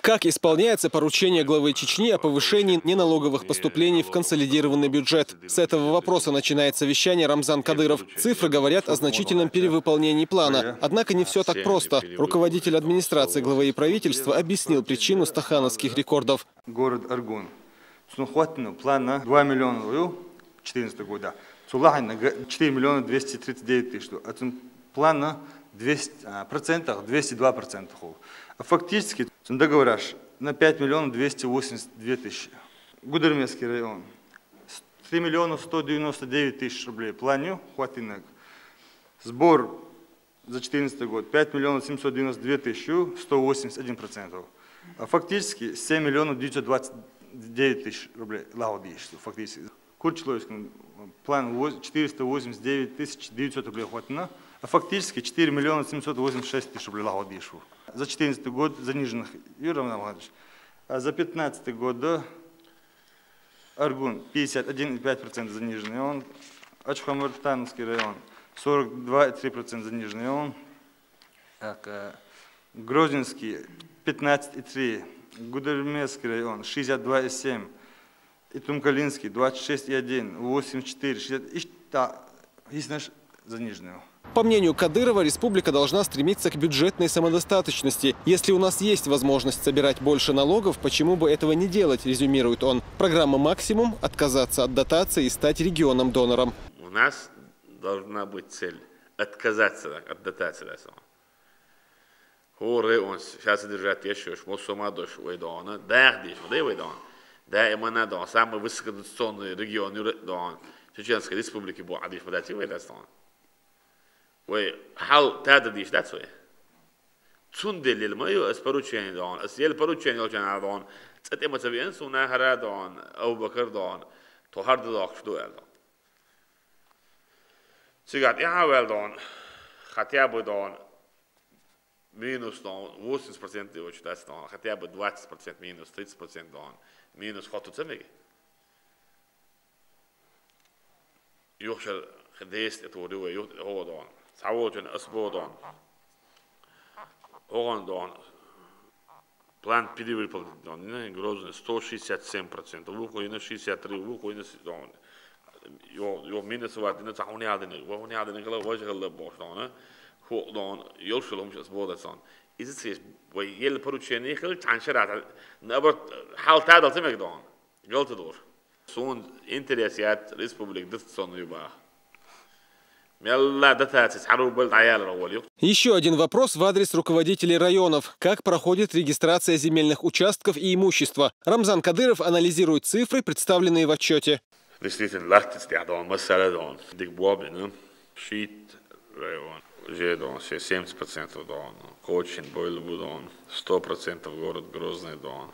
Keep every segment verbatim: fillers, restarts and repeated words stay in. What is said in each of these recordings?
Как исполняется поручение главы Чечни о повышении неналоговых поступлений в консолидированный бюджет? С этого вопроса начинает совещание Рамзан Кадыров. Цифры говорят о значительном перевыполнении плана. Однако не все так просто. Руководитель администрации главы и правительства объяснил причину стахановских рекордов. Город Аргун. Сунхватно плана два миллиона четырнадцатого года. Сулахина четыре миллиона двести тридцать девять тысяч. А плана двести процентов, двести два процента. А фактически, сон договораш на пять миллионов двести восемьдесят две тысячи. Гудермесский район. Три миллиона сто девяносто девять тысяч рублей планю хватинок. Сбор за четырнадцатый год пять миллионов семьсот девяносто две тысячи сто восемьдесят один процентов. А фактически семь миллионов девятьсот двадцать девять тысяч рублей лагодишь. Фактически. Курчеловский план четыреста восемьдесят девять тысяч девятьсот рублей хватно. А фактически четыре миллиона семьсот восемьдесят шесть тысяч рублей лагодишь. За четырнадцатый год заниженных Юрий Романович. А за пятнадцатый год, да, Аргун пятьдесят один и пять процентов заниженный он. Ачхомартановский район сорок два и три процента заниженный он. Так, э, Грозненский пятнадцать и три, Гудермесский район шестьдесят два и семь, и Тумкалинский двадцать шесть и один, восемьдесят четыре, шестьдесят, и та, есть наш заниженный. По мнению Кадырова, республика должна стремиться к бюджетной самодостаточности. Если у нас есть возможность собирать больше налогов, почему бы этого не делать, резюмирует он. Программа «Максимум» — отказаться от дотации и стать регионом-донором. У нас должна быть цель отказаться от дотации. Хоры он сейчас содержать еще мосома дождь вайдона, да, дишь, да, вайдон. Да, и мы надо, самый высокодотационный регион, дон, Чеченской Республики, бу, адиш, подать, вайдастон. Вай, хал, тада дишь, да, свой. Цундель, мою, с поручением, дон, с ель поручение, очень, дон, цатема цавен, суна, хара, дон, Абубакар, дон, то хар, дон, что, дон. Цигат, я, вел, дон, хотя бы, дон, минус, дон, восемьдесят процентов его читать, дон, хотя бы двадцать процентов минус, тридцать процентов, дон, минус, хоту цемеги. Юхшер десять это уже, юх, ходон. Савочен, осбодон. Ходон, план перевыполнен, не, Грозный, сто шестьдесят семь процентов. Вухуина шестьдесят три, вухуина, дон. Йо, йо, минус ватина, цахуни адина, вухуни адина, кала, вожгала, бошдона. Ходон, йошелом, осбодон. Из-за есть, вай, ель поручение, хил, чаншерата. Наоборот, хал тадал, цемеги, дон. Галтадор. Сун интерес яд республик дотационный ба. Мелла дотация, сару был, даял, роволюк. Еще один вопрос в адрес руководителей районов. Как проходит регистрация земельных участков и имущества? Рамзан Кадыров анализирует цифры, представленные в отчете. Действительно, лахтис, я, дон, масала, дон. Дик бобина. Шит район. Уже, дон, все семьдесят процентов, дон. Кочин, Бойлбу, дон. Сто процентов город Грозный, дон.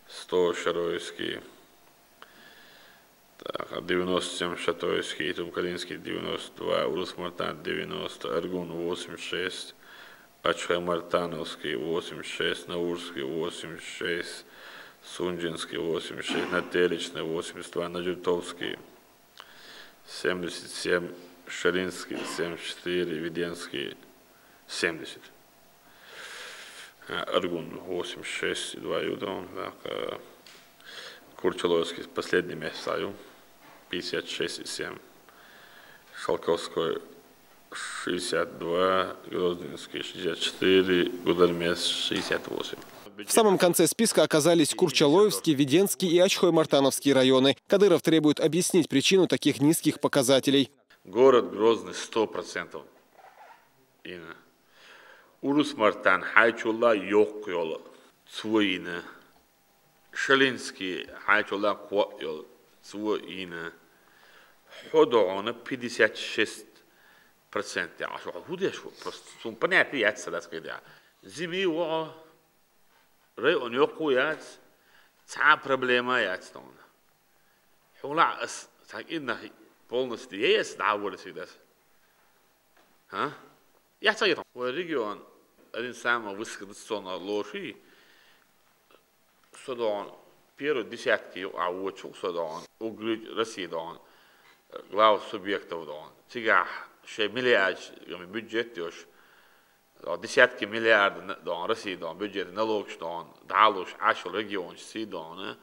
Сто Шаройский. Так, а девяносто семь Шатойский, Тумкалинский девяносто два, Урус-Мартан девяносто, Аргун восемьдесят шесть, Ачхой-Мартановский восемьдесят шесть, Наурский восемьдесят шесть, Сунжинский восемьдесят шесть, Нателечный восемьдесят два, Наджутовский семьдесят семь, Шаринский семьдесят четыре, Веденский семьдесят. Аргун восемьдесят шесть и два, дон, так, Курчалойский последнее место, пятьдесят шесть и семь. Шелковской шестьдесят два, Грозненский шестьдесят четыре, Гудермес шестьдесят восемь. В самом конце списка оказались Курчалоевский, Веденский и Ачхой-Мартановский районы. Кадыров требует объяснить причину таких низких показателей. Город Грозный сто процентов. Ина. Урус-Мартан хайчула йок йол цвоина. Шалинский хайчула кво йол цвоина. Ходона пятьдесят шесть процентов. Я, а что, худеш, просто сум понятие яд садас кеда. Зими во район йоку яц, ца проблема яц тон. Хула ас, так инна полностью ес, да, воли всегда. А? Я цаги там. Вай регион, один самый высокодотационный лоши, содон, первый десятки, а вот чук содон, угрюд России дон, глав субъектов дон. Тига, шесть миллиард, бюджет ёш. Десятки миллиарда, дон, России, дон, бюджета налогаш, дон, далуш, ашул регионаш си, дон,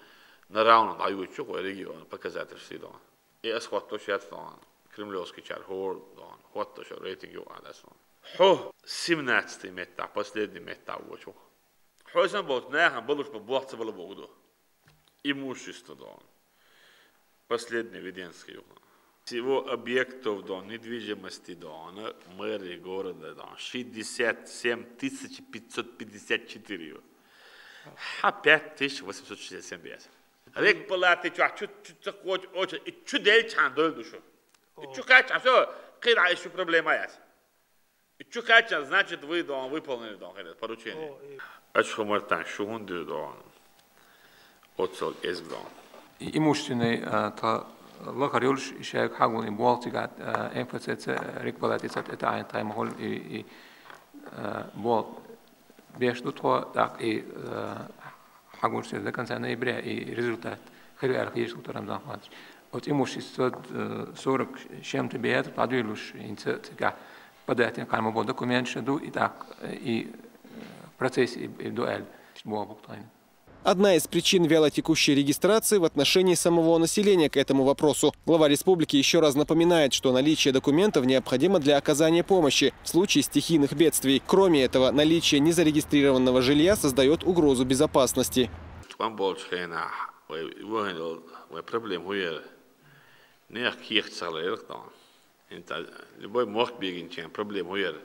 на равно даючу, вай регион показатель си, дон. И ас хотто шет, дон, кремлевский чар хор, дон, хотто шо рейтинг ю адас, дон. Хо семнадцатый метта, последний метта вочу. Хо сам болт, нахам балуш ба бохца бала богду. Имущество, дон. Последний Веденский юг. Всего объектов, дон, недвижимости, дон, мэрии города, дон, шестьдесят семь тысяч пятьсот пятьдесят четыре. Ха, пять тысяч восемьсот шестьдесят семь бес. Рек палаты чу, чу, чу, чу, чу, чу, и чу дель чан доль душу. И чу качан, всё, кыда ещё проблема есть. И чу качан, значит, вы, дон, выполнили, дон, поручение. О, и Ач хумартан шугун дю, дон. Оцол эзг, дон. И имущественный, а, та лахар юлш ишайк хагун и болтигат, а, М Ф Ц ц реквалатицат это айн таймахол и, и, а, болт беш дутхо, так и, а, хагун сез до конца ноября и результат хири архиш утарам занхватш. От имущество, э, сорок с чем-то бед, подвилуш, инца, цика, подать кайма бо документ шаду и так, э, и, э, процесс и, и дуэль. Бо буктайн. Одна из причин вялотекущей регистрации в отношении самого населения к этому вопросу. Глава республики еще раз напоминает, что наличие документов необходимо для оказания помощи в случае стихийных бедствий. Кроме этого, наличие незарегистрированного жилья создает угрозу безопасности. Вам больше хрена, вы, вы, вы проблем хуер. Не ких цалер, кто. Инта любой мох бегин чем проблем хуер.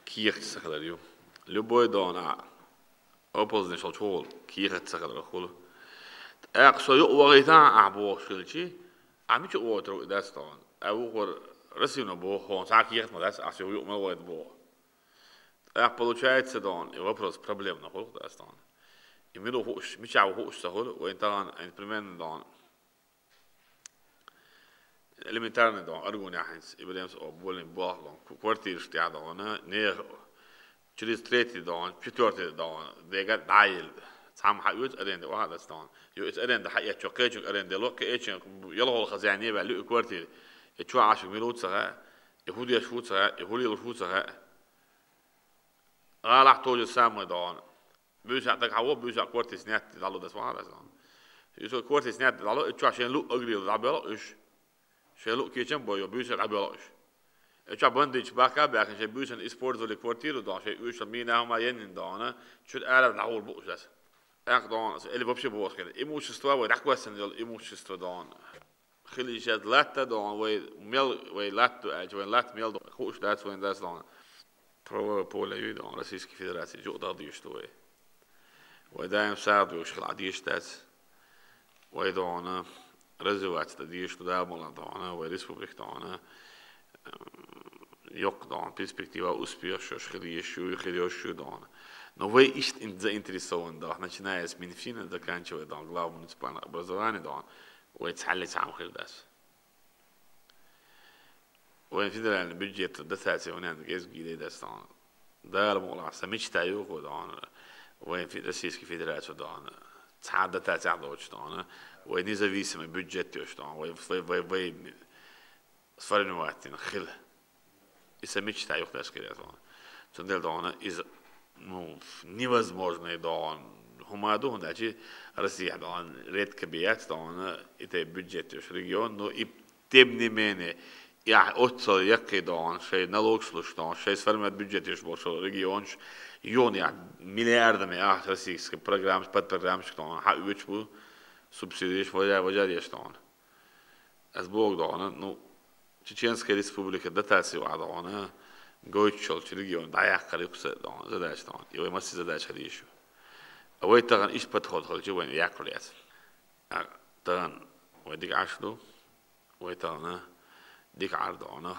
Ких цалер ю. Любой дона. Опозднешал чул, кихат сахалар хул. Ак со ю вагайта, а бо шилчи, а ми чу уотру дастон. А ухор расино бо хон, са кихат ма даст, а со ю ма вагайт бо. Ак получается, дон, и вопрос проблемно хул дастон. И ми ду хуш, ми ча хуш сахул, вен таган, примерно, дон. Элементарный дон, аргуняхинс, Ибрахимс о болин бохлон, квартирш тя дона, не через третий дон, четвертый дон, дега дайл. Сам ха юц аренда, ва дас дон. Ю эц аренда ха я чо кечук аренда ло, кечен, ялгол хозяин не валю квартир. И чуа ашук милуцага, и худеш фуцага, и хулил фуцага. Аллах то же самое дон. Бюса так хаво, бюса квартир снять дало дас ва дас дон. Ю со квартир снять дало, и чуа шен лу агрил да бел уш. Шелу кечен бойо, бюсен абелош. Эча бандич бака бяхен, ше бюсен использовали квартиру, дон, ше уйшо мина ма енин дона, чуть ара даур бушас. Эх дон, или вообще боскен. Имущество, вай раквасен дел имущество дон. Хили сейчас латта дон, вай мел, вай латту, а вай лат мел дон. Хуш дац вай дац дон. Правовое поле ю дон, Российской Федерации, жо да диш вай. Вай даем саду, шхла диш дац. Вай дона, развиваться да диш, да мала дона, вай республик дона. Ёк дон, перспектива успех, шо шхили ещё, хили ещё дона. Но вай ишт ин-, заинтересован, да, начиная с Минфина, заканчивая дон, глав муниципального образования дон. Вай цали сам хил дас. Вайн федеральный бюджет дотация ванянг эс гиде дастан. Дал мола са мечта юго дон. Вайн фе-, Российский Федерация дон. Ца дотация доч дон. Вай независимый бюджет ёш дон. Вай, вай, вай, вай сформировать хил. И са мечта юг дас киря дон. Цундел дон из, ну, невозможный дон. Хумаду, значит, Россия дон редко бият дон. И те бюджет ёш регион, но и тем не менее, я отцо який дон, шей налог слуш дон, шей сформировать бюджет ёш бошо регион, ш-, ён я миллиардами, а, российской программ, подпрограммщик дон, ха, учбу, субсидиеш, вожа, вожа еш дон. Аз Бог дон, ну, Чеченская Республика дотацию а дон, гойчол чи регион, да я карипса дон, задача дон, и вай масси задача хали ещё. А вай таган иш подход халчи вай як лес. А таган вай дик ашлу, вай таган дик ар дон,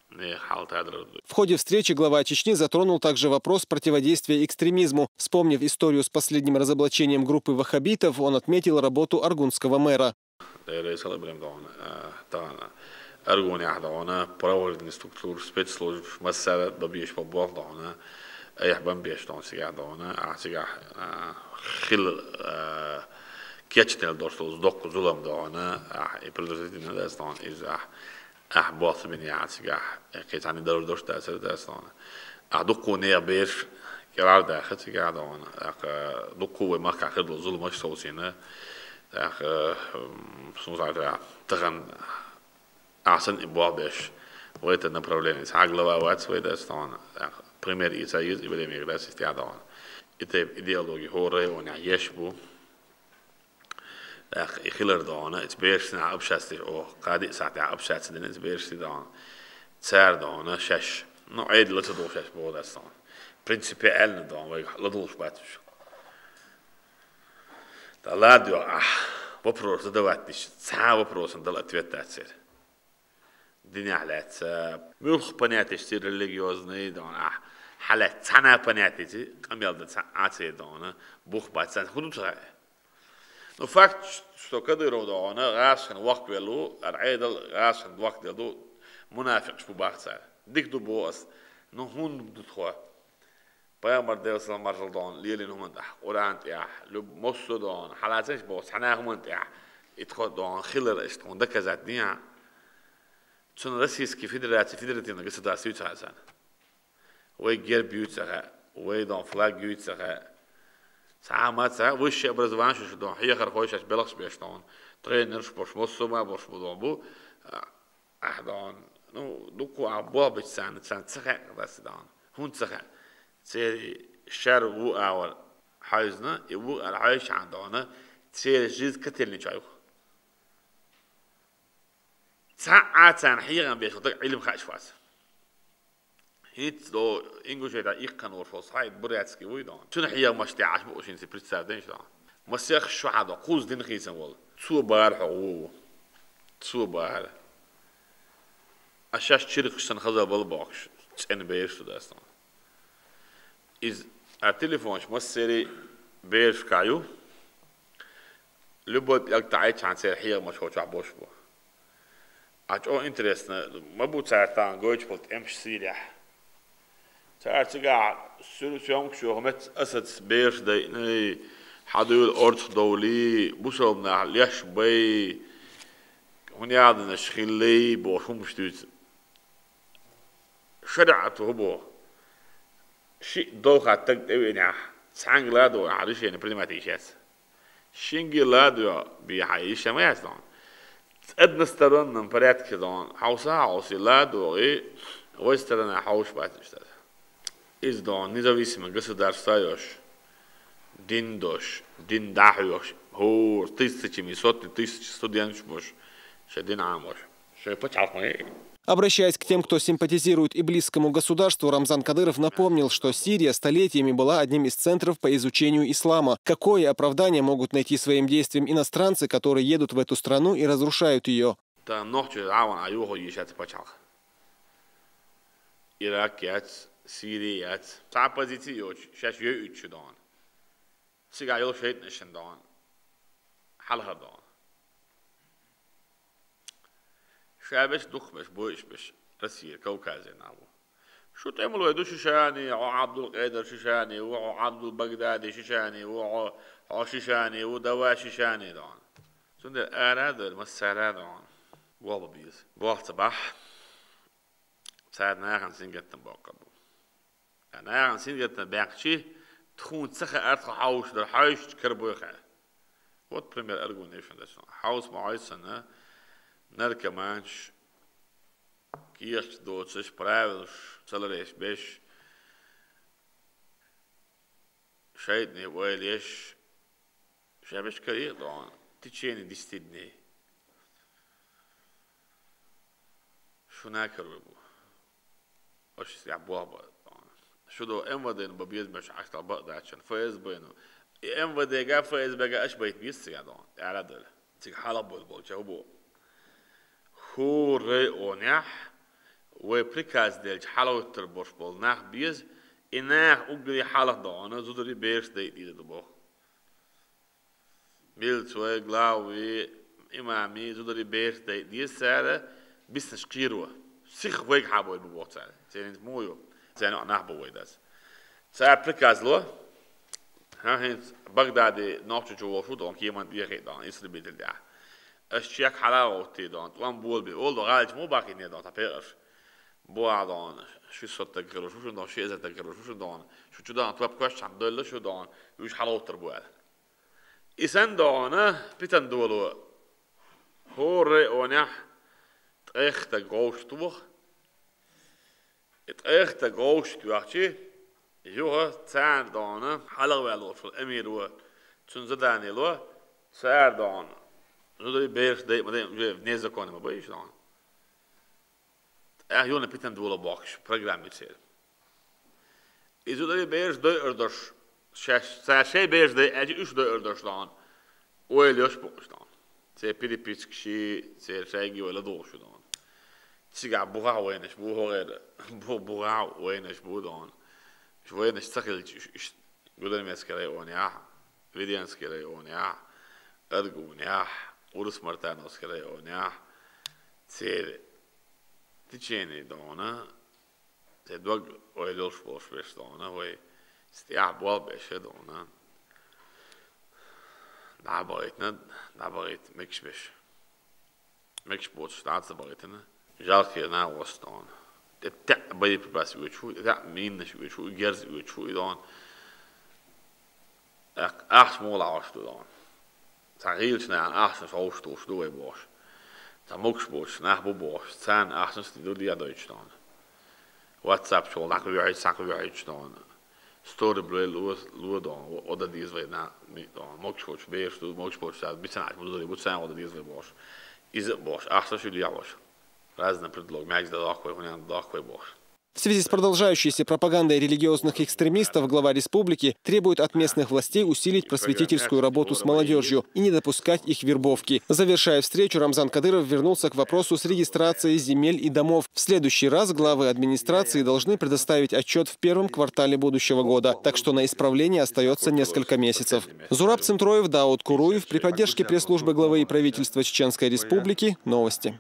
не хал тадру. В ходе встречи глава Чечни затронул также вопрос противодействия экстремизму. Вспомнив историю с последним разоблачением группы ваххабитов, он отметил работу аргунского мэра. Дайрай салабрем дон, а, таган. Аргуня дон, правоохранительный структур, спецслужб, массара добьеш по бог дон, а, я бомбеш дон, сига дон, а, сига, а, хил, а, кечнел дошло, сдок зулам дон, а, и предупредительно дас дон, из, а, а, босс меня, сига, э, кечани дор дош дас, дас дон. Ахь дуккха нехан бераш кӀелхьардаьхна цигахь догӀана. ТӀаккха дуккха вай махкахь хир долу зуламаш совцийна. ТӀаккха, м, суна ца хаьа, тахана ахь санна и болх беш, в этом направлении цхьа а глава вац вай дас догӀана. ТӀаккха пример ийца еза и время, когда система догӀана. И тайпа идеология хӀора районехь еш бу. ТӀаккха и хилар догӀана, эцу берашца нах общаться деш, оха кхади а сахьтехь общаться дина эцу берашца догӀана. Цара догӀана шаьш, ну, Ӏедал ла ца долуш шаьш боху дац догӀана. Принципиально догӀана, вайгахь ладугӀуш бац уьш. ТӀаккха ладоьгӀу ахь, вопрос задавать диш, цхьа а вопросана дала ответ дац церан. Динехь лаьцна, муьлхха понятиеш церан религиозный догӀана ахь, хьан лаьцна цхьана а понятица къамел дан цхьа а церан догӀана, бух бац царна, хӀун ду ца хаьа? Ну, факт, что Кадыров догӀана гӀазкхина воккхавелла ву, ара Ӏедал гӀазкхина воккхавелла ду, мунафикъаш бу боху цара. Дика ду боху ас. Ну, хӀунда ду тхо? Пайхамар, Делан салам-маршалла хилда цунна, лелийна хӀуманна тӀехь, Къуръан тӀехь, люб-, массо а догӀана, хьалацанаш боху, цхьана а хӀуманна тӀехь, и тхо догӀана хилар аша тхуна доказать дехьа. Цунна Российский Федерация, федеративный государство юй ца хаьа царна. Вай герб юй ца хаьа, вай догӀана флаг юй ца хаьа. Цхьа а ма ца хаьа, высшее образование шу шу догӀана, хьехархой шаьш белхаш беш догӀана, тренерш бош, массо а ма бош бу догӀана бу. Ахь догӀана, ну, дуккха а болх бича царна, царна ца хаьа дац догӀана. ХӀунда ца хаьа? Церан шаьра ву агӀор хьаьвзина, и ву агӀор хьаьвзичхьана догӀана, церан жизнь котельный чохь ю. Цхьа а царна хьехам беш волу стаг Ӏилма хаьаш вац. ХӀинца до Ингушетехь иккхана волуш волу Саид Бурятский вуй догӀана. Цуьнан хьехамаш тӀехь Ӏаш бу хӀинца представь деш догӀана. Масех шо хьан до, кхузза дина хийцам волу. Цо бахара хьо ву ву. Цо бахара. Ас шаьш чиркхаш санна хаза бала бохкуш, цӀена бераш ду дац догӀана. Иза, а телефонаш массерий берашкахь ю, любой пӀелг таӀийчхьана церан хьехамаш хӀокху чохь бош бу. А чӀогӀа интересно, ма бу цара тахана гойтуш болу тӀемаш Сирехь. Цара цигахь суьрташ, съёмкаш йоху меттах Асадс бераш дайъиний, хьан дуьйла орцах довлий, бусалба нах леш бай, хӀун ял динарш хиллий бохуш хӀуманаш дуьйцу. ШариӀато хӀун боху? Шиъ довха стаг тӀевеанехь, цхьаьнга ладогӀехь решение принимать йиш яц. Шинге ладоьгӀу бехьа йиш ма яц догӀана. Односторонном порядке догӀана хьовса а хьовсий, ладогӀий, вай сторона хьовш бац иштта. Иза догӀана независимое государство йолуш, дин долуш, дин дӀахьоьхуш, хӀора тысячами, сотни тысяч студенташ болуш, шайн дин Ӏамош, шайн пачхьалкх ма яй. Обращаясь к тем, кто симпатизирует иблисскому государству, Рамзан Кадыров напомнил, что Сирия столетиями была одним из центров по изучению ислама. Какое оправдание могут найти своим действиям иностранцы, которые едут в эту страну и разрушают ее? Тахана нохчий гӀаван а юха йиш яц пачхьалкх. Ирак яц, Сири яц. Цхьа а позици йоцуш, шаьш йойуьйтуш ю догӀана. Цигахь йолу шайтӀанашна догӀана, хьалха догӀана. Ша беш, дукхахберш, бойуш берш Россия, Кавказе нах бу. Шу тӀемалой ду шишани, хьо Абдул-Къедар шишани ву, хьо Абдул-Багдади шишани ву, хьо, хьо шишани ву, давай шишани догӀана. Цундела ара а дойла, массара а догӀана. Болх бан беза. Болх ца бахь, цара нахана сингаттам боккхур бу. Ткъа нахана сингаттам баьккхичи, тхуна ца хаьара тхо хьовсуш дара, хьаьвсича карабой хаьа. Вот пример аргунашна дацун. Хьовса ма хьовсу санна, наркоманаш, кехаташ доцуш, правилаш ца ларъеш берш, шайтӀане ойла еш, ша беш карийра догӀана, в течение десяти дней. Шу накаруй бу. Аша иза болх бан. Шу до М В Д-на бан безамаш Ӏаш дала бакъдачун, Ф С Б-на. И М В Д-га, Ф С Б-га аша байта беза цига догӀана, тӀаьхьара а дойла. Цига хьалха бовла болча хӀун бу? ХӀора районехь вай приказ делча хьалахӀуьттур болуш болу нах беза, и наха уггаре хьалха догӀана, зударий, бераш дайа деза ду боху. Милцой, главы, имамий, зударий, бераш дайа деза цара, биснарш кхеро. Сиха вайгахьа бовла бу боху цара. Церан хӀинца муха ю? Церан нах бу вай дас. Цара приказ ло, хӀан, хӀинца Багдади Нохчийчу волуш ву догӀана, кеман тӀехь догӀана, истребитель тӀехь. Аш чек хьала а гӀоттий догӀана, тӀом болабе. Олу догӀана, гӀалачу муха бахийтинера догӀана, цхьа пекъарш. Бу а дона, ши сотта грош шу дона, ши эзетта грош шу дона. Шу чу дона, топ кваш чам дойла шу дона, уж халотар буэл. Исэн дона, питан долу. Хоре онях, тӀехта говш тух. И тӀехта говш тух чи, юха цар дона, халаг вел шул эмир ва, цун задание ло, цар дона. Зудари берш дай, ма дай, уже вне закона ма бай шу дона. Эх, юна питан дула бокш, программа цел. Изу дай берш дай ордош, ша шей берш дай, эти уж дай ордош дона. Ой, лёш бокш дона. Це переписка ши, це шайги вела долшу дона. Цига буга войнаш, буга войнаш, бу дона. Войнаш цахил Гудермесский район я, Веденский район я, Эргун я, Урус Мартановский район я. Цел течение дона, те дог ойлолш болш беш дона, вой стя бол беш дона. Набайтна, набайт мекш беш. Мекш боц штатса байтна. Жалко на остон. Те, те боеприпас учу, те миннаш учу, герз учу дона. Ах, ах, смола аш дона. Цахилчна ан ахсна шоуш туш дуй бош. Та мукш бош, нах бу бош. Цан ахсна сни дуди я дойч дона. WhatsApp чол нах виоч, сак виоч дона. Сто рублей луо, луо дона. Ода диз вай на ми дона. Мукш бош, беш ду, мукш бош, са бицан аш мудури буцан ода диз вай бош. Из бош, ахсна шули я бош. Разный предлог, мягч да лахвай, хунян да лахвай бош. В связи с продолжающейся пропагандой религиозных экстремистов глава республики требует от местных властей усилить просветительскую работу с молодежью и не допускать их вербовки. Завершая встречу, Рамзан Кадыров вернулся к вопросу с регистрацией земель и домов. В следующий раз главы администрации должны предоставить отчет в первом квартале будущего года, так что на исправление остается несколько месяцев. Зураб Центроев, Дауд Куруев при поддержке пресс-службы главы и правительства Чеченской Республики. Новости.